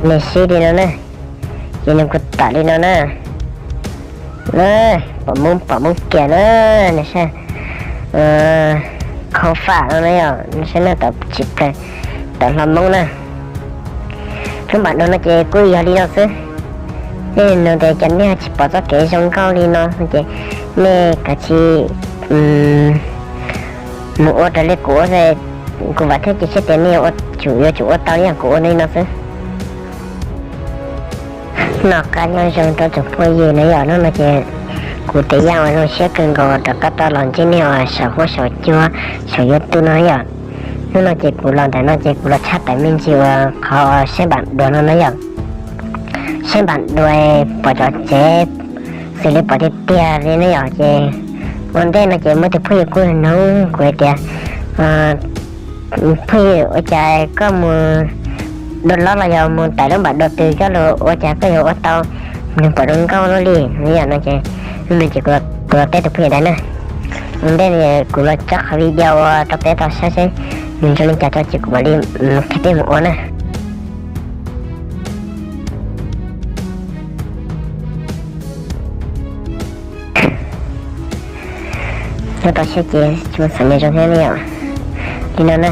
Nws sib li no na, ces nws kuj tawm li no na. Pom Hmoob, pom Hmoob kiag na, nws saib khauv fam no na yom, nws saib na tawm tsis plaws, tawm hlo Hmoob na. Lub npam dua no ces kuj yog li no xwb. Nej nug tias cas nej tsis pom txoj kev zoo nkauj li no no ces nej kav tsij mus ua raws li kuv ua, kuv vam thiab cia siab tias nej yuav tsum ua tau li yog kuv ua li no xwb. Noj qab nyob zoo rau tsoom phooj ywg na yom, hnub no ces kuv tes yaj uas zoo siab kawg nkaus rov qab tau los ntsib nej uas saum huab saum cua, saum YouTube no yom. Hnub no ces kuv los ntawm no ces kuv los tshaj tawm me ntsis uas qhov saib npam dua no na yom. Saib npam dua pom cov tsev, xws li pom tiag tiag li ne yom. Ces ua ntej no ces muaj tus phooj ywg kuj nug kuv hais tias, phooj ywg, ua cas koj mus dua lob los yog mus tawm lub npam dua twg coj los ua cas koj yuav ua tau nws pom zoo nkauj luaj li no yom no ces, hnub no ces kuv los teb tus phooj ywg ntawd na. Ua ntej kuv los tso qhov video ua rau peb tau saib seb nws zoo li cas tso ces kuv mam li qhia peb mus ua na. Nyob tau siab ces tsis muaj xeem nyob zoo thiab ne yom. Li no na,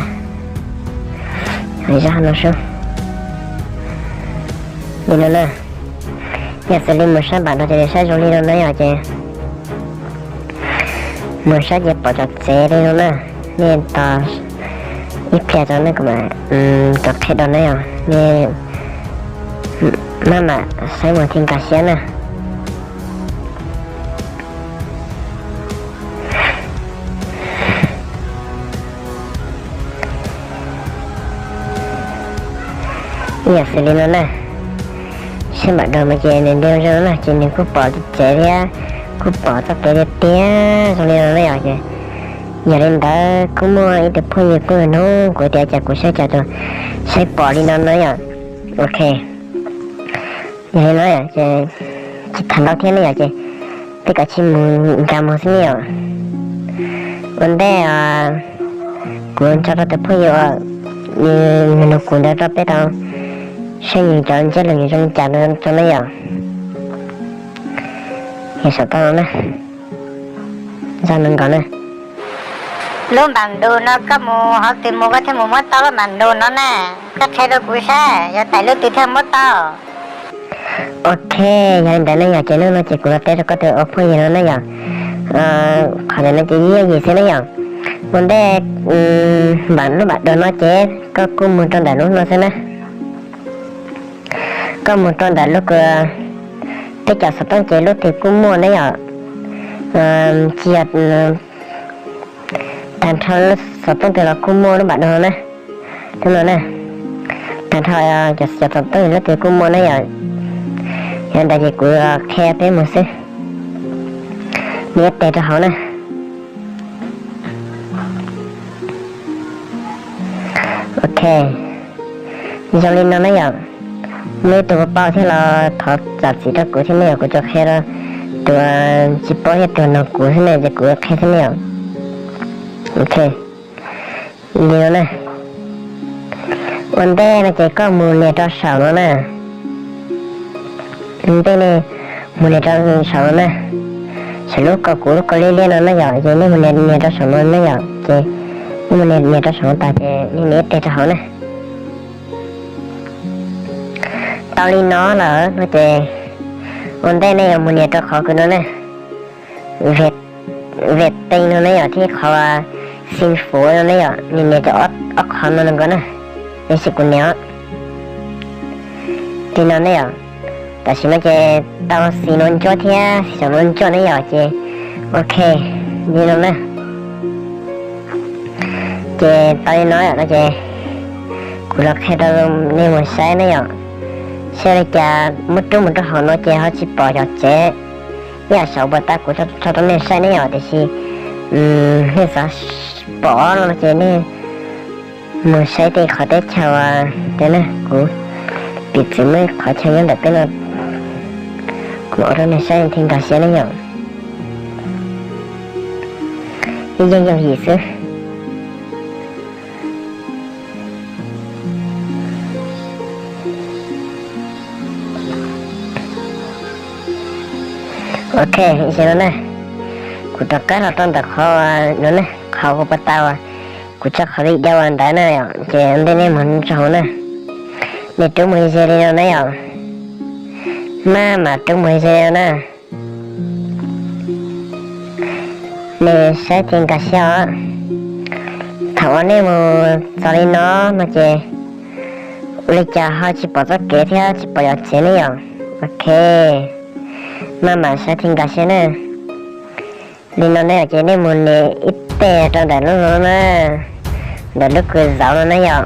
zaj no sub, li no na. Yog xws li mus saib npam no ces saib zoo li no na yom ces mus saib ces pom cov tsev li no na. Nej tos ib pliag tso nej kuv mam rov qhia dua na yom, nej maj mam saib mus thiaj nkag siab na. Ib yam xws li no na, saib npam dua mas ces nws nti zoo no na ces nws kuj pom tsev thiab kuj pom txoj kev tiag tiag zoo li no na yom. Ces yog li ntawd kuj muaj ib tug phooj ywg kuj nug kuv tias cas kuv saib cas tus saib pom li no na yom. Ok, yog li no ces tsis tham ntau thiab ne yom ces peb kav tsij mus nkag mus xwb ne yom. Ua ntej kuv nco rau tus phooj ywg uas nws nug kuv ntawd rau peb tau saib nws cov ntsiab lus nws zoo li cas rau na yom. Yog saum toj no na, zaj no nkaus na. Lub npam dua no koj mus hauv twg mus koj thiaj mus muab tau lub npam dua no na? Koj qhia rau kuv saib yuav tawm lub twg thiaj muab tau. Ok, yog li ntawd ne yom ces hnub no ces kuv los teb rau koj tus ua phooj ywg no na yom. Qhov ntawm no ces yooj yim xwb na yom. Ua ntej npam lub npam dua no ces koj kuj mus rau ntawm lub no xwb na. Koj mus rau ntawm lub kua, peb cov xov tooj ces lub twg kuj muaj na yom. Tsis yog tag nrho lub xov tooj twg los kuj muaj lub npam dua no na. Lub no na, tag nrho cov xov tooj lub twg kuj muaj na yom. Yog li ntawd ces kuv qhia peb mus xwb. Nias ib teg rau hauv na. Ok, zoo li no na yom. Muaj ib tug paub thiab los thov zam txim rau kuv thiab ne yom, kuv tsuas qhia rau tus tsis paub thiab tus nug kuv xwb ne ces kuv qhia xwb ne yom. Ok, li no na. Ua ntej no ces koj mus nias rau saum no na. Ua ntej ne mus nias rau saum no na. Saum lub kaus kuv lub kaus liab liab no na yom, ces nej mus nias rau saum no na yom, ces nej mus nias rau saum no tas ces nej nias ib teg rau hauv na. Tau li no lawm no ces ua ntej nej yuav mus nias rau qhov kws no na, Viettel no ne yom, thiab qhov Xin Fuv no ne yom, nws nias rau ob qhov no nkaus na. Tab sis kuv nias li no ne yom, tam sim no ces tau xim no ntsuab thiab xim saum no ntsuab ne yom, ces ok, li no na. Ces tau li no no ces kuv los qhia rau nej mus saib ne yom, saib li cas muab rub mus rau hauv no ces ho tsis pom cov tsev. Ib yam saum puas tas kuv tso rau nej saib ne yom, tiam sis nej xav pom no ces nej mus saib tej qhov teb chaws, kuv piv txwv muaj qhov chaw nyob ntawm peb no, kuv ua rau nej saib thiaj nkag siab ne yom. Ib yeej yooj yim xwb. Ok, ib zaug no na, kuv rov qab los rau ntawm qhov no na, qhov kuv pom tau, kuv tso qhov video ntawd na yom, ces ua ntej nej mus tso hauv na, nej rub mus ze li no na yom, maj mam rub mus ze li no na. Nej saib thiaj nkag siab os. Thaum uas nej mus txog li no no ces ua li cas ho tsis pom txoj kev thiab tsis pom cov tsev ne yom? Ok, maj mam saib thiaj nkag siab na. Li no ne ces nej mus nias ib teg rau ntawm lub no na, ntawm lub kws zauv no na yom.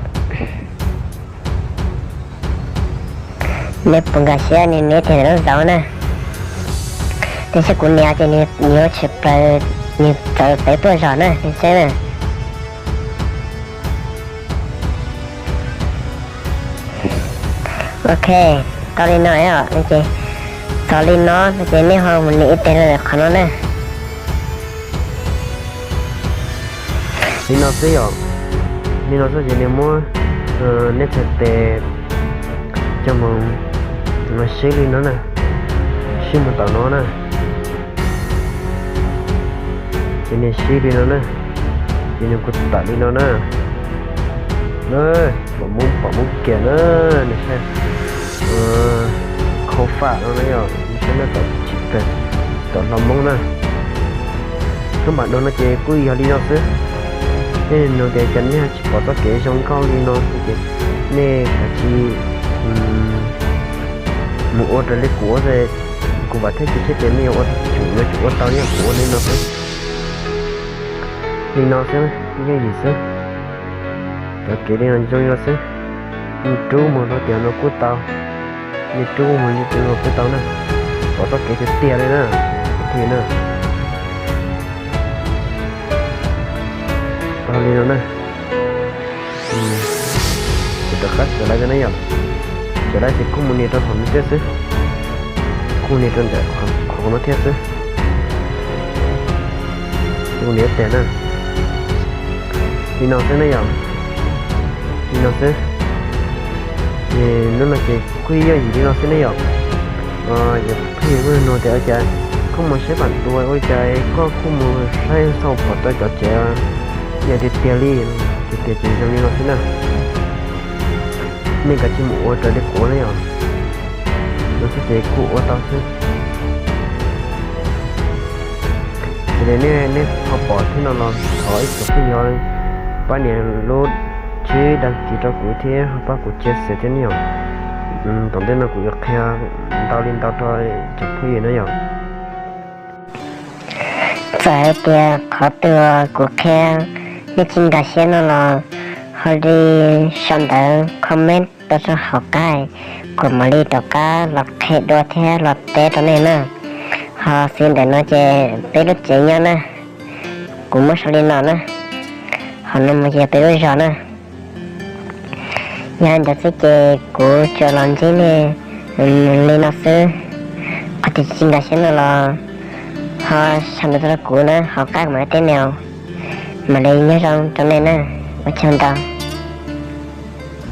Nej puas nkag siab, nias nias ib teg ntawm lub zauv na. Nej saib kuv nias ces nws yuav tshwm plaws, nws txawv tawv tuaj zog na, nej saib na. Ok, tau li no os, ces txog li no no ces nej ho mus nias ib teg rau ntawm qhov no na. Li no xwb yom, li no xwb ces nej muab nej txhais tes coj mus sib li no na, sib mus tom no na. Ces nej sib li no na, ces nws kuj tawm li no na. Pom Hmoob, pom Hmoob kiag na, nws saib khau fam no na yom, nws saib na, tom tsis pem, tom hlo Hmoob na. Lub npam dog no ces kuj yog li no xwb. Tej neeg tias cas nej tsis pom txoj kev zoo nkauj li no xwb ces nej kav tsij mus ua raws li kuv ua, kuv vam thiab cia siab tias nej yuav ua, yuav tsum ua tau li kuv ua li no xwb. Li no xwb, yooj yim xwb. Cov kev li no zoo li no xwb. Nej rub mus rau tiag no kuj tau, nej rub mus li tiag no kuj tau na. Pom txoj kev tiag tiag li na, thiaj na. Tau li no na. Ces rov qab txawm lawv na yom. Txawm lawv ces kuj mus nias rau hauv no thiab xwb, kuj nias rau ntawm qhov no thiab xwb. Kuj nias tag na. Li no xwb ne yom. Li no xwb. Lub no ces kuj yooj yim li no xwb ne yom. Yog pheej yog nug tias ua cas koj mus saib pam tua ua cas koj kuj mus saib xauj pom tau cov tsev, yog tiag tiag li, tiag tiag ces zoo li no xwb na. Nej kav tsij mus ua raws li kuv na yom. No xwb ces kuj ua tau xwb. Ces nej, nej ho pom thiab no los thov ib tsoom phooj ywg pab nias lub tswb dag kis rau kuv thiab ho pab kuv chia sẻ thiab ne yom. Tom ntej no kuv yuav qhia ntau li ntau rau tsoom phooj ywg na yom. Txawm hais tias qhov twg kuv qhia nej tsis nkag siab no los ho li sau ntawv comment tuaj rau hauv qab, kuv mam li rov qab los qhia dua thiab los teb rau nej na. Ho xws ntawm no ces peb lub tsev nyob na, kuv muab sau li no na. Ho no mus ces peb lub zos na. Yog ntawd xwb ces kuv tsuas los ntsib nej li no xwb. Qhov twg tsis nkag siab no los ho sau ntawv tuaj rau kuv na, hauv qab kuv mam li teb nej. Mam li nyob zoo rau nej na, ua tsaug ntau.